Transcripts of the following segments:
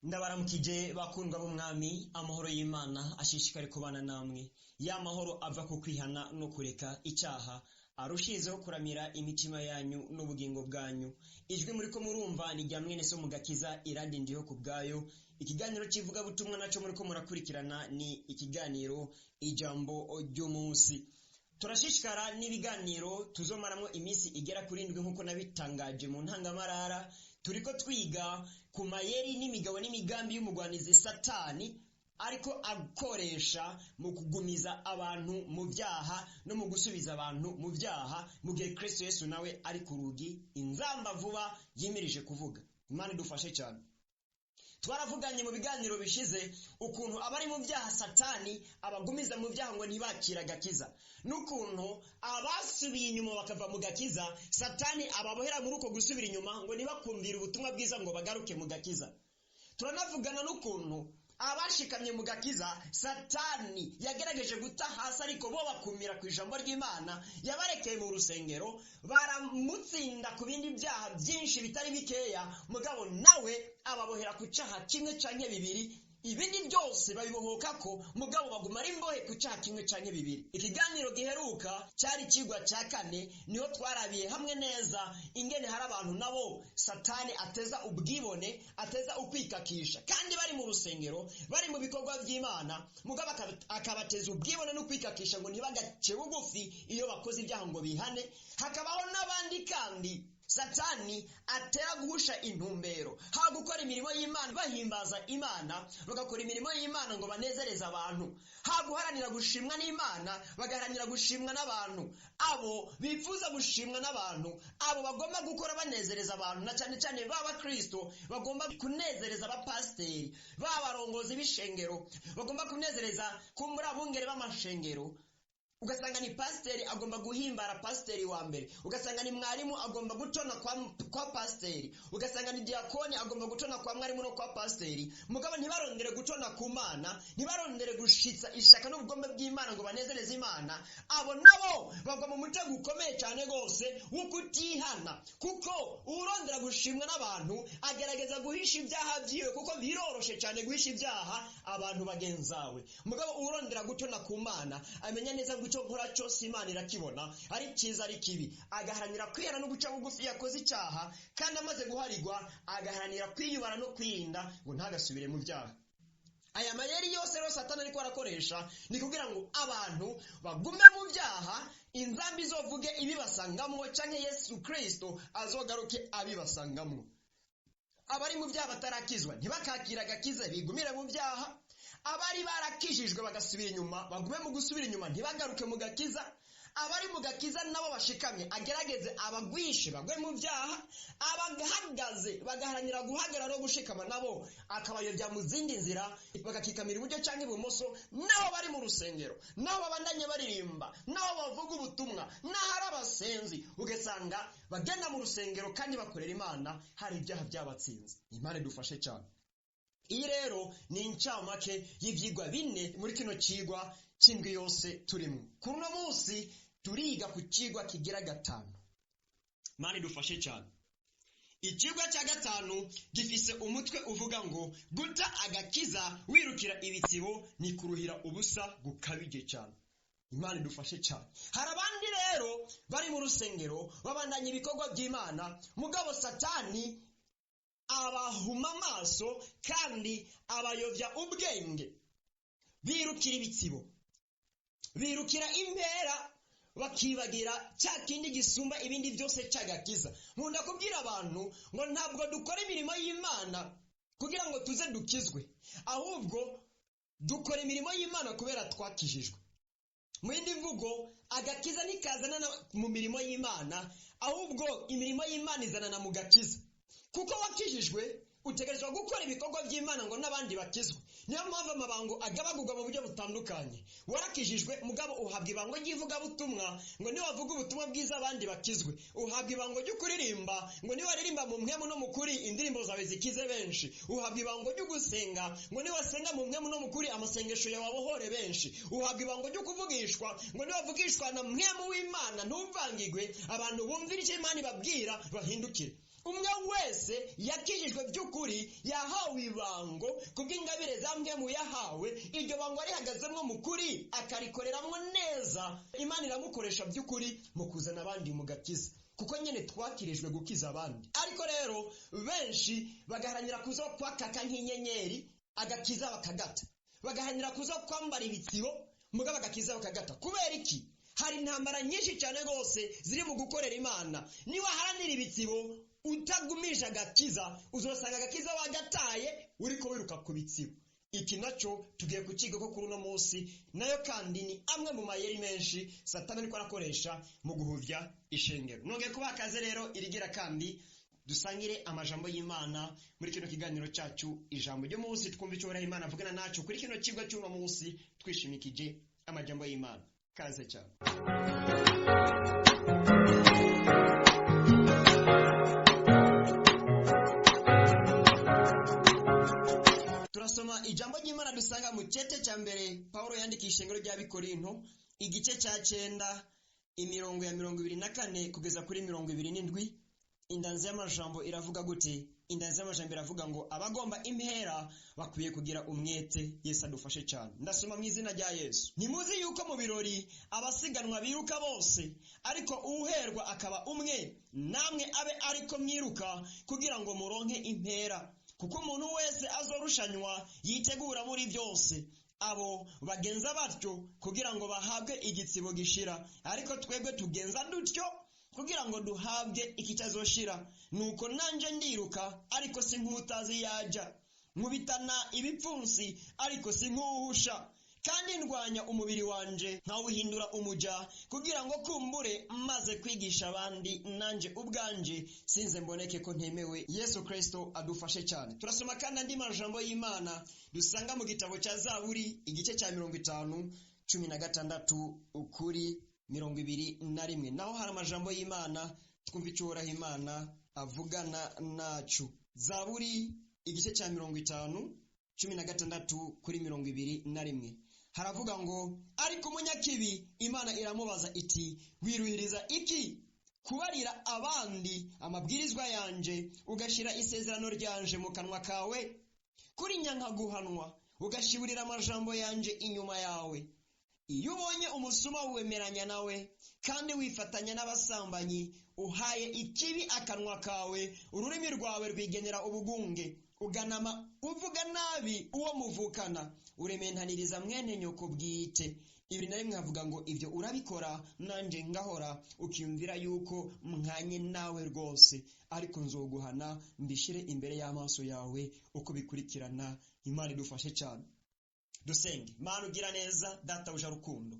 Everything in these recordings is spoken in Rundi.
Ndabaramukije bakundwa b'umwami, amahoro y'Imana ashishikare kubana namwe. Ya mahoro ava ku kwihana no kureka icyaha, arushizeho kuramira imitima yanyu n'ubugingo bwanyu. Ijwi muriko murumva ni rya mwene so Mugakiza Irandi Ndiho ku bwayo. Ikiganiro c'ivugabutumwa naco muriko murakurikirana ni ikiganiro Ijambo ry'umunsi. Turashishikara n'ibiganiro tuzomaramwo iminsi igera kuri 7 nk'uko nabitangaje mu ntangamarara. Turiko twiga ku mayeri n'imigabo n'imigambi y'umugwanizi Satani ariko akoresha mu kugumiza abantu mu vyaha no mu gusubiza abantu mu vyaha, mu gihe Kristo Yesu nawe ari ku rugi inzamba vuba yimirije kuvuga. Imana idufashe cyane. Twaravuganye mu biganiro bishize ukuntu abari mu vyaha Satani abagumiza mu vyaha ngo ntibakira agakiza, n'ukuntu abasubiye inyuma bakava mu gakiza Satani ababohera muri uko gusubira inyuma ngo ntibakumvire ubutumwa bwiza ngo bagaruke mu gakiza. Turanavugana n'ukuntu abashikamye mu gakiza Satani yagerageje guta hasi, ariko bo bakumira ku ijambo ry'Imana, yabarekeye mu rusengero baramutsinda ku bindi byaha byinshi bitari bikeya, mugabo nawe ababohera ku cyaha kimwe canke bibiri, ibindi byose babibohoka ko, mugabo baguma ari imbohe ku cyaha kimwe canke bibiri. Ikiganiro giheruka cyari ikigwa cya 4, niho twarabiye hamwe neza ingene hari abantu nabo Satani ateza ubwibone, ateza ukwikakisha, kandi bari mu rusengero, bari mu bikorwa by'Imana, mugabo akabateza ubwibone no kwikakisha ngo ntibagace bugufi iyo bakoze ibyaha ngo bihane. Hakabaho n'abandi kandi Satani atera guhusha intumbero, ha gukora imirimo y'Imana bahimbaza Imana, bagakora imirimo y'Imana ngo banezereze abantu, ha guharanira gushimwa n'Imana bagaharanira gushimwa n'abantu. Abo bifuza gushimwa n'abantu, abo bagomba gukora banezereza abantu, na cyane cyane baba Kristo bagomba kunezereza abapasiteri, babarongozi b'ishengero, bagomba kunezereza kumbura abungere b'amashengero. Ugasanga ni pasiteri agomba guhimbara pasiteri wa mbere, ugasanga ni mwarimu agomba gutona kwa pasiteri, ugasanga ni diakoni agomba gutona kwa mwarimu no kwa pasiteri. Mugabo ntibarondere gutona ku Mana, ntibarondere gushitsa ishaka n'ubugombe bw'Imana ngo banezereze Imana. Abo nabo bagwa mu mutego ukomeye cyane gose wo kutihana, kuko urondera gushimwa n'abantu agerageza guhisha ibyaha byiwe, kuko biroroshe cyane guhisha ibyaha abantu bagenzawe. Mugabo urondera gutona ku Mana amenya neza ngo icyo nkora cyose Imana irakibona, ari cyiza ari kibi, agaharanira kwihana no guca bugufi yakoze icyaha, kandi amaze guharigwa agaharanira kwiyubara no kwirinda ngo ntagasubire mu byaha. Aya mayeri yose rero Satani ariko arakoresha ni kugira ngo abantu bagume mu byaha, inzambi izovuge ibibasangamwo, canke Yesu Kristo azogaruke abibasangamwo. Abari mu byaha batarakizwa ntibakakira agakiza, bigumire mu byaha. Abari barakijijwe bagasubira inyuma bagume mu gusubira inyuma, ntibagaruke mu gakiza. Abari mu gakiza nabo bashikamye agerageze abagwishe bagwe mu byaha. Abahagaze bagaharanira guhagarara no gushikama nabo akabayobya mu zindi nzira, bagakikamira iburyo canke ibumoso. Nabo bari mu rusengero, nabo babandanye baririmba, nabo bavuga ubutumwa, naho ari abasenzi, ugasanga bagenda mu rusengero kandi bakorera Imana, hari ibyaha byabatsinze. Imana idufashe cyane. Iyi rero ni incamake y'ivyigwa 4 muri kino cigwa c'indwi yose turimo. Kuri uno munsi turiga ku cigwa kigira 5. Imana idufashe cyane. Icigwa cya 5 gifise umutwe uvuga ngo guta agakiza wirukira ibitsibo ni kuruhira ubusa gukabije cyane. Imana idufashe cyane. Hari abandi rero bari mu rusengero babandanya ibikorwa by'Imana, mugabo Satani abahuma amaso kandi abayovya ubwenge, birukira ibitsibo, birukira impera, bakibagira cya kindi gisumba ibindi byose cy'agakiza. Nkunda kubwira abantu ngo ntabwo dukora imirimo y'Imana kugira ngo tuze dukizwe, ahubwo dukora imirimo y'Imana kubera twakijijwe. Mu yindi mvugo, agakiza ntikazana mu mirimo y'Imana, ahubwo imirimo y'Imana izanana mu gakiza. Kuko wakijijwe utegerezwa gukora ibikorwa by'Imana ngo n'abandi bakizwe. Niyo mpamvu amabango agabagurwa mu buryo butandukanye. Warakijijwe mugabo uhabwa ibango ry'ivugabutumwa ngo niwavuga ubutumwa bwiza abandi bakizwe. Uhabwa ibango ryo kuririmba ngo niwaririmba mu mpwemu no mu kuri indirimbo zawe zikize benshi. Uhabwa ibango ryo gusenga ngo niwasenga mu mpwemu no mu kuri amasengesho yawe abohore benshi. Uhabwa ibango ryo kuvugishwa ngo niwavugishwa na mpwemu w'Imana ntuvangigwe, abantu bumvira icyo Imana ibabwira bahindukire. Umwe wese yakijijwe by'ukuri yahawe ibango kubw'ingabire za mpwemu yahawe, iryo bango arihagazemwo mu kuri akarikoreramwo neza, Imana iramukoresha by'ukuri mu kuzana abandi mu gakiza, kuko nyene twakirijwe gukiza abandi. Ariko rero benshi bagaharanira kuza kwakaka nk'inyenyeri, agakiza bakagata, bagaharanira kuza kwambara ibitsibo, mugabo agakiza bakagata. Kubera iki? Hari intambara nyinshi cyane rwose ziri mu gukorera Imana. Niba haranira ibitsibo utagumije agakiza, uzosanga agakiza wagataye uriko wiruka ku bitsibo. Iki naco tugiye kukiga ko kuri uno munsi, nayo kandi ni amwe mu mayeri menshi Satani ariko arakoresha mu guhuvya ishengero. Nongeye kubaha akaze rero irigira kandi dusangire amajambo y'Imana muri kino kiganiro cyacu ijambo ry'umunsi, twumva icyo Uhoraho Imana avugana nacu kuri kino kigwa cy'uno munsi twishimikije amajambo y'Imana. Kaze cyane. Turasoma ijambo ry'Imana dusanga mu cete cya mbere Paulo yandikiye ishengero ry'Abikorinto, igice cya 9 imirongo ya 24 kugeza kuri 27. Indanzi y'amajambo iravuga gute? Indanzi y'amajambo iravuga ngo abagomba impera bakwiye kugira umwete. Yesu adufashe cyane. Ndasoma mu izina rya Yesu. Ntimuzi yuko mu birori abasiganwa biruka bose, ariko uherwa akaba umwe? Namwe abe ariko mwiruka kugira ngo muronke impera. Kuko umuntu wese azorushanywa yitegura muri byose. Abo bagenza batyo kugira ngo bahabwe igitsibo gishira, ariko twebwe tugenza dutyo kugira ngo duhabwe ikitazoshira. Nuko nanje ndiruka, ariko si nk'utazi yaja, nkubitana ibipfunsi, ariko si nkuhusha, kandi ndwanya umubiri wanje nkawuhindura umuja, kugira ngo kumbure maze kwigisha abandi, nanje ubwanje sinze mboneke ko ntemewe. Yesu Kristo adufashe cyane. Turasoma kandi andi majambo y'Imana dusanga mu gitabo cya Zaburi igice cya 50 16 kuri 21. Naho hari amajambo y'Imana twumva icyo Uhoraho Imana avugana nacu. Zaburi igice cya 50 16 kuri 21 haravuga ngo ariko umunyakibi Imana iramubaza iti wiruhiriza iki kubarira abandi amabwirizwa yanje, ugashira isezerano ryanje mu kanwa kawe? Kuri nyanka guhanwa, ugashiburira amajambo yanje inyuma yawe. Iyo ubonye umusuma wemeranya nawe, kandi wifatanya n'abasambanyi, uhaye ikibi akanwa kawe, ururimi rwawe rwigenera ubugunge, uganama uvuga nabi uwo muvukana, urementaniriza mwene nyoko bwite. 21 havuga ngo ibyo urabikora nanje ngahora, ukiyumvira yuko mwanye nawe rwose, ariko nzoguhana mbishire imbere y'amaso yawe uko bikurikirana. Imana idufashe cyane. Dusenge. Mana ugira neza, data uje rukundo,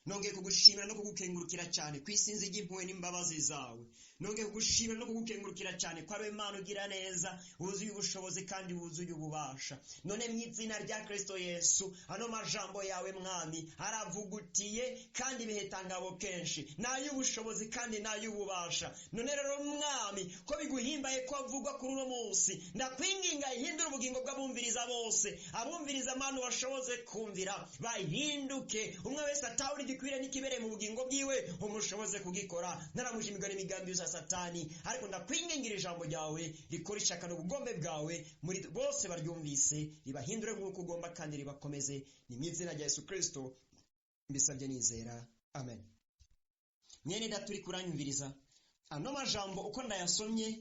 nongeye kugushimira no kugukengurukira cyane kwisinzi ry'impuhwe n'imbabazi zawe. Nongeye kugushimira no kugukengurukira cyane ko ari Imana ugira neza, wuzuye ubushobozi kandi wuzuye ububasha. None mu izina rya Kristo Yesu, ano majambo yawe Mwami aravugutiye kandi bihetangabo kenshi, n'ay'ubushobozi kandi n'ay'ububasha. None rero Mwami, ko biguhimbaye ko avugwa kuri uno munsi, ndakwinginga ihindure ubugingo bw'abumviriza bose. Abumviriza Mana washoboze kumvira bahinduke, umwe wese atawuri gikwire n'ikibereye mu bugingo bwiwe umushoboze kugikora. Naramuje imigani imigambi ya Satani, ariko ndakwingingira ijambo ryawe rikora ishaka n'ubugombe bwawe muri bose baryumvise, ribahindure nk'uko ugomba kandi ribakomeze. Ni mu izina rya Yesu Kristo mbisabye nizera, amen. Mwene data uri kuranyumviriza, ano majambo uko ndayasomye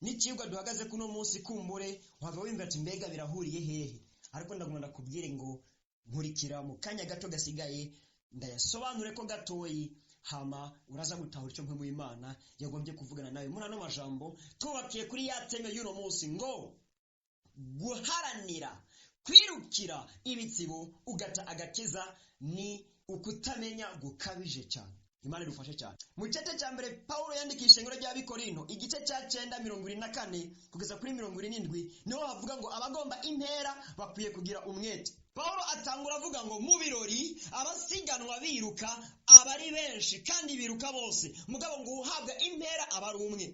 n'ikigwa duhagaze kuno munsi, kumbure wava wumva ati mbega birahuriye hehe? Ariko ndagomba ndakubwire ngo nkurikira mu kanya gato gasigaye ndayasobanure ko gatoyi, hama uraza gutahura icyo mpemu y'Imana yagombye kuvugana nawe muri ano majambo tubakiye kuri ya teme y'uno munsi ngo guharanira kwirukira ibitsibo ugata agakiza ni ukutamenya gukabije cyane. Imana idufashe cyane. Mu gice cya mbere Paulo yandikisha ishengero ry'Abikorino igice cya 9 24 kugeza kuri 77, niho havuga ngo abagomba impera bakwiye kugira umwete. Paulo atangura avuga ngo mu birori abasiganwa biruka abari benshi kandi biruka bose, mugabo ngo uhabwa impera abari umwe.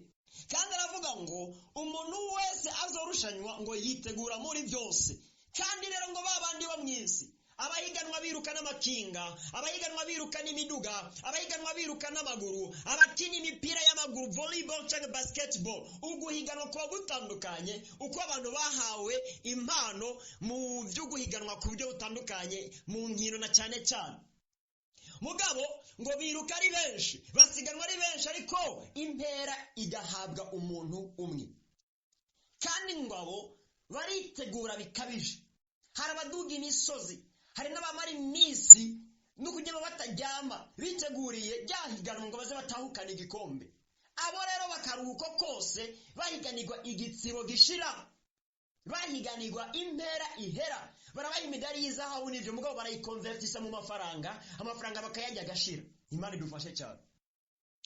Kandi aravuga ngo umuntu wese azorushanywa ngo yitegura muri byose. Kandi rero ngo babandi bo mwisi Abahiganwa biruka n'amakinga, abahiganwa biruka n'imiduga, abahiganwa biruka n'amaguru, abakina imipira y'amaguru, volleyball cyangwa basketball. Uguhiganwa kuba gutandukanye uko abantu bahawe impano mu byo guhiganwa ku buryo butandukanye mu nkino na cyane cyane. Mugabo ngo biruka ari benshi, basiganwa ari benshi, ariko impera igahabwa umuntu umwe. Kandi ngo abo baritegura bikabije. Hari abaduga imisozi, hari n'abamara iminsi no kugenda bataryama biteguriye ryahiganwa ngo baze batahukane igikombe. Abo rero bakaruhuko kose bahiganirwa igitsibo gishira, bahiganirwa impera ihera. Barabaha imidari y'izahabu n'ibyo, mugabo barayikonvertisa mu mafaranga, amafaranga bakayarya agashira. Imana idufashe cyane.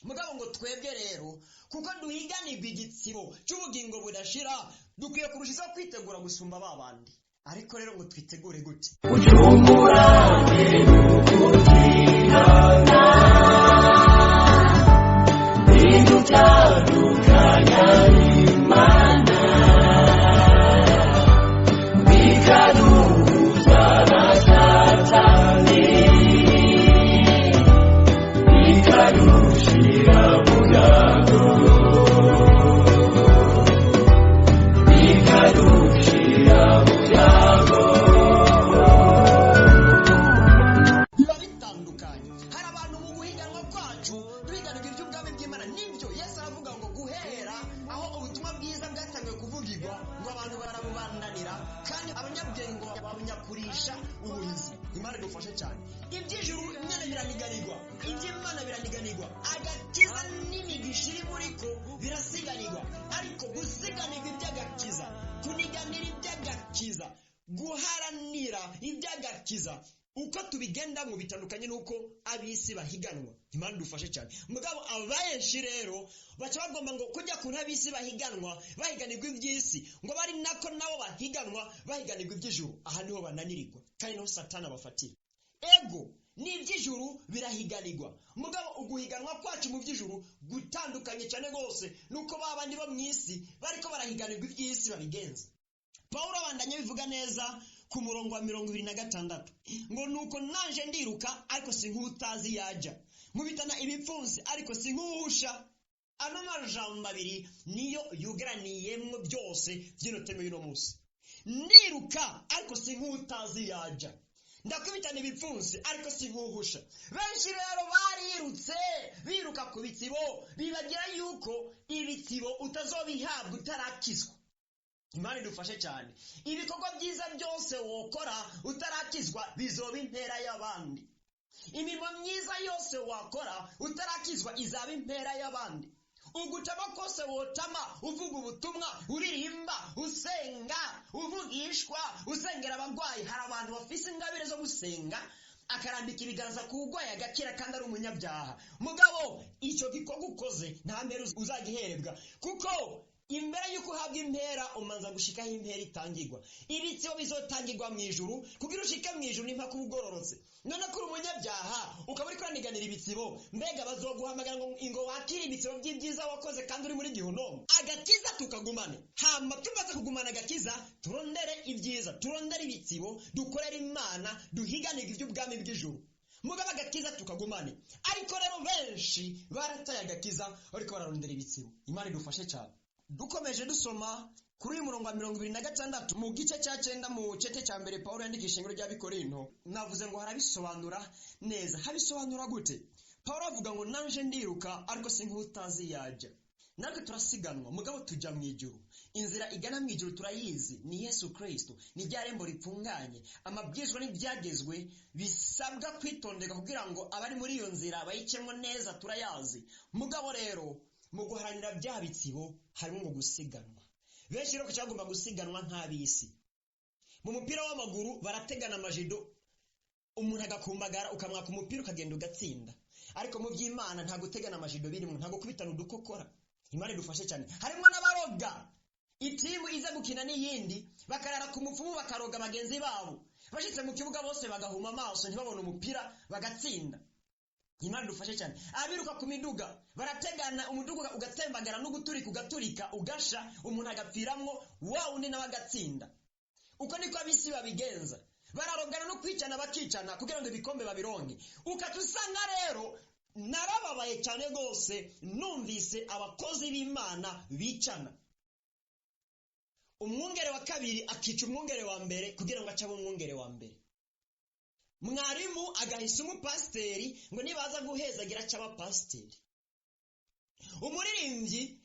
Mugabo ngo twebwe rero kuko duhiganirwa igitsibo cy'ubugingo budashira, dukwiye kurushizaho kwitegura gusumba ba bandi. Ariko rero ngo twitegure gute? Ucungurane n'ukugirana, bidutandukanya n'Imana, bikaduhuza na Satani, bikadushira mu byago, bikadushira mu byago. Biba bitandukanye. Hari abantu mu guhiganwa kwacu duhiganirwa iby'ubwami bw'Imana. Nibyo Yesu aravuga ngo guhera aho ubutumwa bwiza bwatangiwe kuvugirwa, ngo abantu barabubandanira, kandi abanyabwenge ngo babunyakurisha ubuhizi. Imana idufashe cyane. Iby'ijuru nyine biraniganirwa, iby'Imana biraniganirwa, agakiza n'imigisha iri muri ko birasiganirwa. Ariko gusiganirwa iby'agakiza, kuniganira iby'agakiza, guharanira iby'agakiza, uko tubigendamo bitandukanye n'uko ab'isi bahiganwa. Imana idufashe cyane. Mugabo abenshi rero baca bagomba ngo kujya ku ab'isi bahiganwa bahiganirwa iby'isi, ngo bari nako nabo bahiganwa bahiganirwa iby'ijuru. Aha niho bananirirwa, kandi niho Satani abafatira. Ego n'iby'ijuru birahiganirwa, mugabo uguhiganwa kwacu mu by'ijuru gutandukanye cyane rwose nuko ba bandi bo mu isi bariko barahiganirwa iby'isi babigenza. Pawulo abandanya bivuga neza ku murongo wa 26 ngo nuko nanje ndiruka ariko si nk'utazi yajya, nkubitana ibipfunsi ariko si nk'uhusha. Ano majambo abiri niyo yugaraniyemwo byose by'ino teme y'uno munsi. Ndiruka ariko si nk'utazi yajya, ndakubitana ibipfunsi ariko si nk'uhusha. Benshi rero barirutse biruka ku bitsibo, bibagira yuko ibitsibo utazobihabwa utarakizwa. Imana idufashe cyane. Ibikorwa byiza byose wokora utarakizwa bizoba impera y'abandi. Imirimo myiza yose wakora utarakizwa izaba impera y'abandi. Ugutama kose wotama uvuga ubutumwa, uririmba, usenga, uvugishwa, usengera abagwayi. Hari abantu bafise ingabire zo gusenga, akarambika ibiganza ku wugwaye agakira kandi ari umunyabyaha. Mugabo icyo gikorwa ukoze nta mpera uzagiherebwa, kuko imbere y'uko uhabwa impera umanza gushikaho impera itangirwa. Ibitsibo bizotangirwa mu ijuru, kugira ushike mu ijuru ni mpaka ugororotse. None ko uri umunyabyaha ukaba uri kuraniganira ibitsibo, mbega bazoguhamagara ngo ingo wakire ibitsibo by'ibyiza wakoze kandi uri muri gihunomu. Agakiza tukagumane, hama tumaze kugumana agakiza turondere ibyiza, turondere ibitsibo, dukorere Imana, duhiganirwe iby'ubwami bw'ijuru. Mugabo agakiza tukagumane. Ariko rero benshi barataye agakiza bariko bararondera ibitsibo. Imana idufashe cyane. Dukomeje dusoma kuri uyu murongo wa 26 mu gice cya 9 mu cete cya mbere Pawulo yandikisha ishengero ry'Abikorinto, navuze ngo harabisobanura neza. Habisobanura gute? Pawulo avuga ngo nanje ndiruka ariko si nk'utazi yajya. Natwe turasiganwa, mugabo tujya mu ijuru. Inzira igana mu ijuru turayizi, ni Yesu Kristo, ni rya rembo ripfunganye. Amabwirizwa n'ibyagezwe bisabwa kwitondeka kugira ngo abari muri iyo nzira bayicemwo neza turayazi. Mugabo rero mu guharanira bya bitsibo harimo ngo gusiganwa. Benshi rero cyagomba gusiganwa nk'ab'isi. Mu mupira w'amaguru barategana amajido, umuntu agakumbagara ukamwaka umupira ukagenda ugatsinda. Ariko mu by'Imana nta gutegana amajido birimo, nta gukubitana udukokora. Imana idufashe cyane. Harimo n'abaroga, itimu iza gukina n'iyindi bakarara ku mupfumu bakaroga bagenzi babo, bashitse mu kibuga bose bagahuma amaso ntibabone umupira bagatsinda. Imana idufashe cyane. Abiruka ku miduga barategana, umuduga ugatembagara n'uguturika ugaturika ugasha, umuntu agapfiramwo, wa undi nawe agatsinda. Uko niko ab'isi babigenza. Bararogana no kwicana bakicana kugira ngo ibikombe babironke. Ukaca usanga rero narababaye cyane rwose numvise abakozi b'Imana bicana. Umwungere wa kabiri akica umwungere wa mbere kugira ngo ace umwungere wa mbere. Mwarimu agahisa umupasiteri ngo nibaza guhezagira ace abapasiteri. Umuririmbyi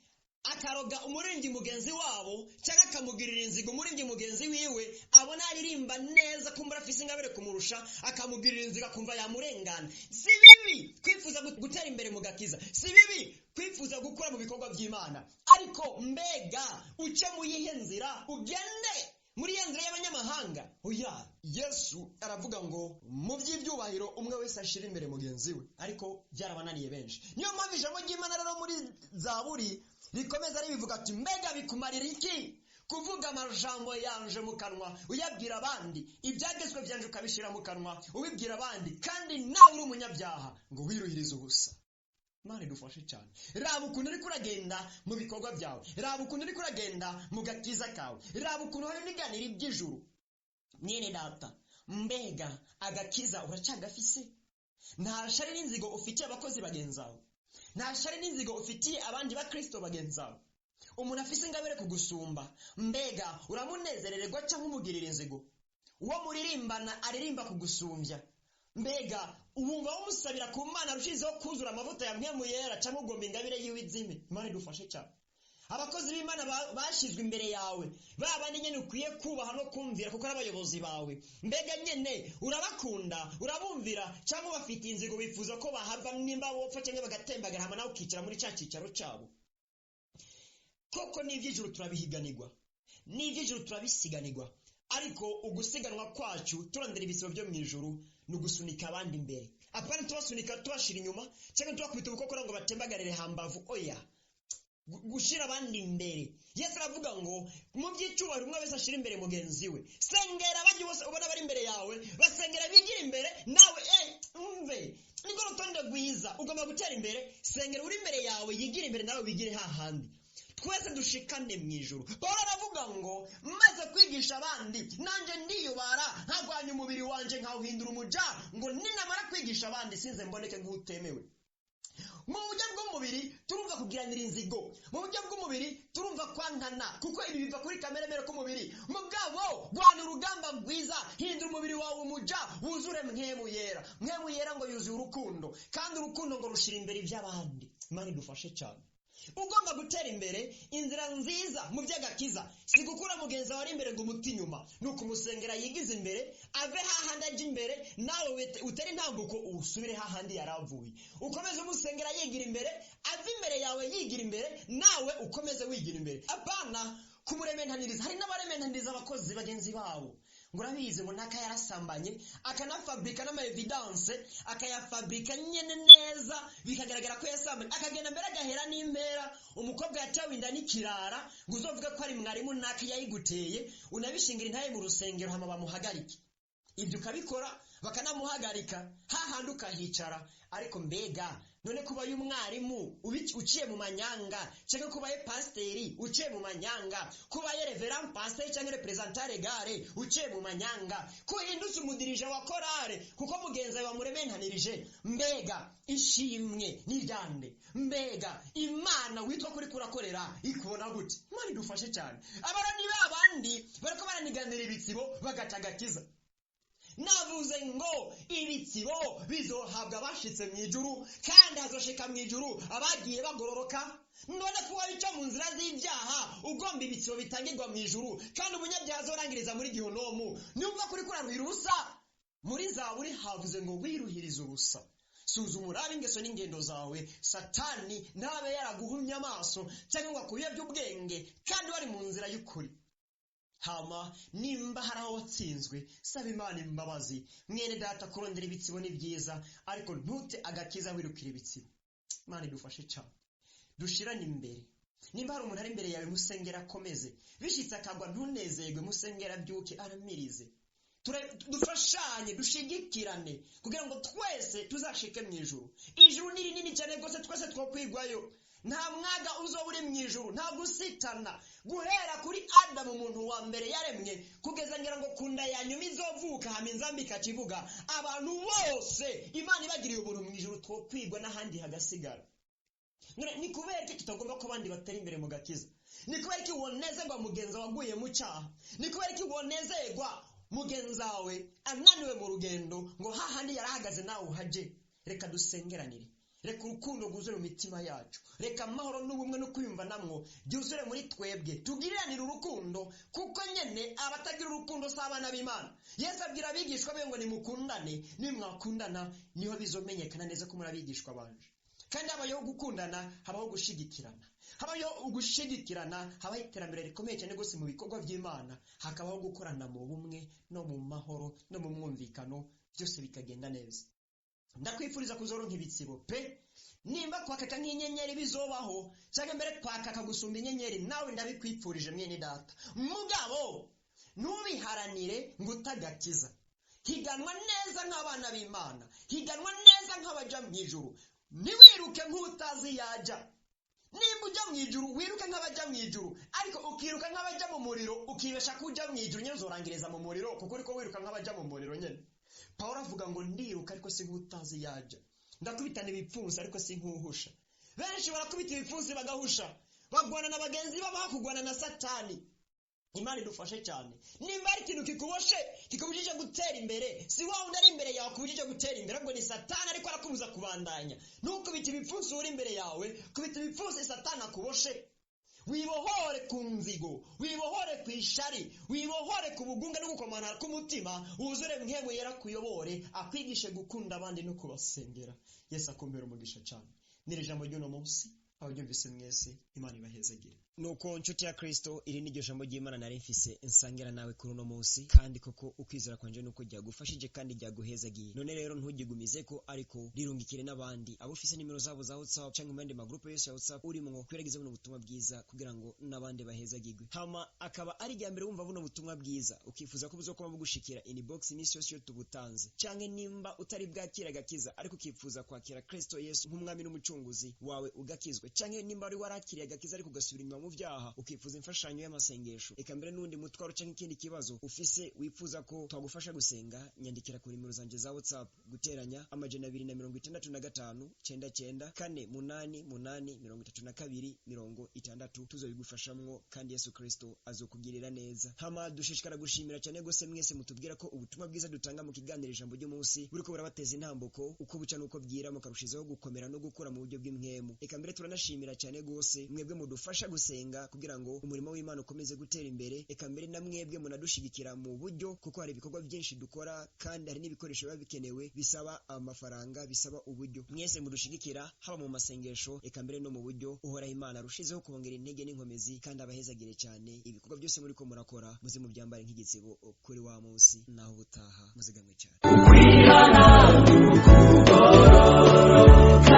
akaroga umuririmbyi mugenzi wabo cyangwa akamugirira inzigo umuririmbyi mugenzi wiwe, abona aririmba neza kumbura afise ingabire kumurusha, akamugirira inzigo akumva yamurengana. Si bibi kwifuza gutera imbere mu gakiza, si bibi kwifuza gukora mu bikorwa by'Imana, ariko mbega uce mu yihe nzira, ugende muri iyo nzira y'abanyamahanga? Oya, Yesu aravuga ngo mu by'ibyubahiro umwe wese ashira imbere mugenzi we, ariko byarabananiye benshi. Niyo mpamvu ijambo ry'Imana rero muri Zaburi rikomeza ribivuga ati mbega bikumarira iki kuvuga amajambo yanje mu kanwa uyabwira abandi, ibyagezwe byanje ukabishira mu kanwa ubibwira abandi, kandi nawe uri umunyabyaha ngo wiruhirize ubusa. Imana idufashe cyane. Raba ukuntu uriko uragenda mu bikorwa byawe, raba ukuntu uriko uragenda mu gakiza kawe, raba ukuntu hari uniganira iby'ijuru. Mwene data, mbega agakiza uracagafise? Nta shari n'inzigo ufitiye abakozi bagenzi bawe, nta shari n'inzigo ufitiye abandi bakristo bagenzi bawe. Umuntu afise ingabire kugusumba, mbega uramunezerererwa cyangwa umugirira inzigo? Uwo muririmbana aririmba kugusumbya, mbega wumva umusabira ku Mana arushizeho kuzura amavuta ya mpwemu yera cyangwa ugomba ingabire yiwe izime? Imana idufashe cyane. Abakozi b'Imana bashyizwe imbere yawe, ba bandi nyene ukwiye kubaha no kumvira kuko ari abayobozi bawe, mbega nyene urabakunda, urabumvira cyangwa ubafitiye inzigo wifuza ko bahava nimba wopfa cyangwa bagatembagara hama nawe ukicara muri cya cyicaro cyabo? Koko n'iby'ijuru turabihiganirwa, n'iby'ijuru turabisiganirwa, ariko ugusiganwa kwacu turondera ibisibo byo mu ijuru ni ugusunika abandi imbere. Apana tubasunika tubashira inyuma cyangwa tubakubita ubukokora ngo batembagarire hambavu. Oya, gushira abandi imbere. Yesu aravuga ngo mu by'icyubahiro umwe wese ashira imbere mugenzi we. Sengera abandi bose ubona bari imbere yawe, basengera bigira imbere nawe. Umve, niko rutonde rwiza ugomba gutera imbere. Sengera uri imbere yawe yigira imbere nawe wigire hahandi, twese dushikane mu ijuru. Pawulo aravuga ngo maze kwigisha abandi nanjye ndiyubara, nkarwanya umubiri wanje nkawuhindura umuja, ngo ninamara kwigisha abandi sinze mboneke nk'utemewe. Mu buryo bw'umubiri turumva kugiranira inzigo, mu buryo bw'umubiri turumva kwankana, kuko ibi biva kuri kamere mere k'umubiri. Mugabo rwana urugamba rwiza, hindura umubiri wawe umuja wuzure mpwemu yera. Mpwemu yera ngo yuzuye urukundo, kandi urukundo ngo rushira imbere iby'abandi. Imana idufashe cyane. Ugomba gutera imbere inzira nziza mu by'agakiza si gukura mugenzi wawe ari imbere ngo umuti inyuma, ni ukumusengera yigize imbere, ave hahandi ajya imbere, nawe utere intambuko usubire hahandi yaravuye. Ukomeze umusengera yigira imbere, ave imbere yawe yigira imbere, nawe ukomeze wigira imbere. Apana kumurementaniriza. Hari n'abarementaniriza abakozi bagenzi babo ngo urabizi ngo naka yarasambanye, akanafabrika n'ama evidence, akayafabrika nyene neza bikagaragara ko yasambanye, akagenda mbere agahera n'impera. Umukobwa yatewe inda n'ikirara ngo uzovuge ko ari mwarimu naka yayiguteye, unabishingira intaye mu rusengero hama bamuhagarike. Ibyo ukabikora bakanamuhagarika, hahandi ukahicara. Ariko mbega none kubaye umwarimu uciye mu manyanga, cyangwa kubaye pasiteri uciye mu manyanga, kubaye reverend pasiteri cyangwa representant legale uciye mu manyanga, kuhindutse umudirija wa korale kuko mugenzi wawe wamurementanirije, mbega ishimwe n'iryande? Mbega Imana witwa kuri kurakorera ikubona gute? Imana idufashe cyane. Abara ni babandi bariko baraniganira ibitsibo bagatagakiza. Navuze ngo ibitsibo bizohabwa abashitse mu ijuru, kandi hazoshika mu ijuru abagiye bagororoka. None kuba bica mu nzira z'ibyaha ugomba ibitsibo bitangirwa mu ijuru, kandi umunyabyaha azorangiriza muri gihonomu. Niba kuri kuraruhira ubusa, muri Zaburi havuze ngo wiruhirize ubusa. Suzuma urabe ingeso n'ingendo zawe, Satani ntabe yaraguhumye amaso cyangwa ngo akuyobye ubwenge, kandi wari mu nzira y'ukuri. Hama nimba hari aho watsinzwe, saba Imana imbabazi. Mwene data, kurondera ibitsibo ni byiza, ariko ntute agakiza wirukira ibitsibo. Imana idufashe cyane. Dushirane imbere. Nimba hari umuntu ari imbere yawe, musengera akomeze. Bishitse akagwa ntunezerwe, musengera abyuke aramirize. Dufashanye, dushigikirane kugira ngo twese tuzashike mu ijuru. Ijuru ni rinini cyane rwose, twese twokwigwayo. Nta mwaga uzoba uri mu ijuru, nta gusitana. Guhera kuri Adamu, umuntu wa mbere yaremwe, kugeza ngira ngo ku nda ya nyuma izovuka, hama inzamba ikakivuga, abantu bose Imana ibagiriye ubuntu, mu ijuru twokwigwa n'ahandi hagasigara. None ni kubera iki tutagomba ko abandi batera imbere mu gakiza? Ni kubera iki wonezerwa mugenzi waguye mu cyaha? Ni kubera iki wonezerwa mugenzi wawe ananiwe mu rugendo, ngo hahandi yarahagaze nawe uhaje? Reka dusengeranire, reka urukundo rwuzure mu mitima yacu, reka amahoro n'ubumwe no kwiyumva namwo byuzure muri twebwe, tugiriranire urukundo, kuko nyene abatagira urukundo si abana b'Imana. Yesu abwira abigishwa be ngo nimukundane, nimwakundana niho bizomenyekana neza ko muri abigishwa banje. Kandi habayeho gukundana, habaho gushigikirana, habayeho ugushigikirana, habaho iterambere rikomeye cyane rwose mu bikorwa by'Imana, hakabaho gukorana mu bumwe no mu mahoro no mu mwumvikano, byose bikagenda neza. Ndakwifuriza kuzoronka ibitsibo pe. Nimba kwakaka nk'inyenyeri bizobaho, cyangwa mbere kwakaka gusumba inyenyeri, nawe ndabikwifurije, mwene data. Mugabo ntubiharanire ngo utagakiza. Higanwa neza nk'abana b'Imana, higanwa neza nk'abaja mu ijuru. Ntiwiruke nk'utazi yajya. Nimba ujya mu ijuru, wiruke nk'abajya mu ijuru, ariko ukiruka nk'abajya mu muriro, ukibesha ko ujya mu ijuru, nyine uzorangiriza mu muriro, kuko uriko wiruka nk'abajya mu muriro nyine. Pawulo avuga ngo ndiruka ariko si nk'utazi yajya, ndakubitana ibipfunsi ariko si nk'uhusha. Benshi barakubita ibipfunsi bagahusha, bagwana na bagenzi babo bakugwana na Satani. Imana idufashe cyane. Nimba ari ikintu kikuboshe, kikubujije gutera imbere, si wa wundi ari imbere yawe akubujije gutera imbere, ahubwo ni Satani ariko arakubuza kubandanya. Ntukubite ibipfunsi uri imbere yawe, kubita ibipfunsi Satani akuboshe. Wibohore ku nzigo, wibohore ku ishari, wibohore ku bugunge no gukomana k'umutima, wuzure Mpwemu Yera akuyobore, akwigishe gukunda abandi no kubasengera. Yesu akumbera umugisha cyane. N'iri jambo ry'uno munsi, abaryumvise mwese, Imana ibahezagire. Nuko nshuti ya Kristo, iri ni ryo jambo ry'Imana nari mfise nsangira nawe kuri uno munsi, kandi koko ukwizera kwanje nuko ryagufashije kandi ryaguhezagiye. None rero ntugigumize ko, ariko rirungikire n'abandi, abo ufise nimero zabo za WhatsApp cyangwa mu yandi magrupe yose ya WhatsApp urimwo, kwiragiza buno butumwa bwiza kugira ngo n'abandi bahezagirwe. Hama akaba ari irya mbere wumva buno butumwa bwiza, ukifuza ko buzokoma bugushikira inbox iminsi yose iyo tubutanze, canke nimba utari bwakira agakiza ariko ukifuza kwakira Kristo Yesu nk'umwami n'umucunguzi wawe ugakizwa, canke nimba wari warakiriye agakiza ariko ugasubira inyuma mu byaha, ukifuza imfashanyo y'amasengesho, eka mbere n'undi mutwaro canke ikindi kibazo ufise wifuza ko twagufasha gusenga, nyandikira ku nimero zanje za WhatsApp: +265 99 4 8 8 32 60. Tuzobigufashamwo kandi Yesu Kristo azokugirira neza. Hama dushishikara gushimira cyane gose mwese mutubwira ko ubutumwa bwiza dutanga mu kiganiro Ijambo ry'Umunsi buriko burabateza intambuko uko buca nuko bwira, mukarushizaho gukomera no gukura mu buryo bw'impwemu. Eka mbere turanashimira cyane gose mwebwe mudufasha gusenga kugira ngo umurimo w'Imana ukomeze gutera imbere. Eka mbere na mwebwe munadushigikira mu buryo, kuko hari ibikorwa byinshi dukora kandi hari n'ibikoresho biba bikenewe bisaba amafaranga, bisaba uburyo. Mwese mudushigikira haba mu masengesho, eka mbere no mu buryo, Uhoraho Imana arushizeho kubongera intege n'inkomezi kandi abahezagire cyane. Ibikorwa byose muriko murakora, muze mubyambare nk'igitsibo kuri wa munsi. Naho ubutaha, muzigamwe cyane. Ukwihana kugororoka.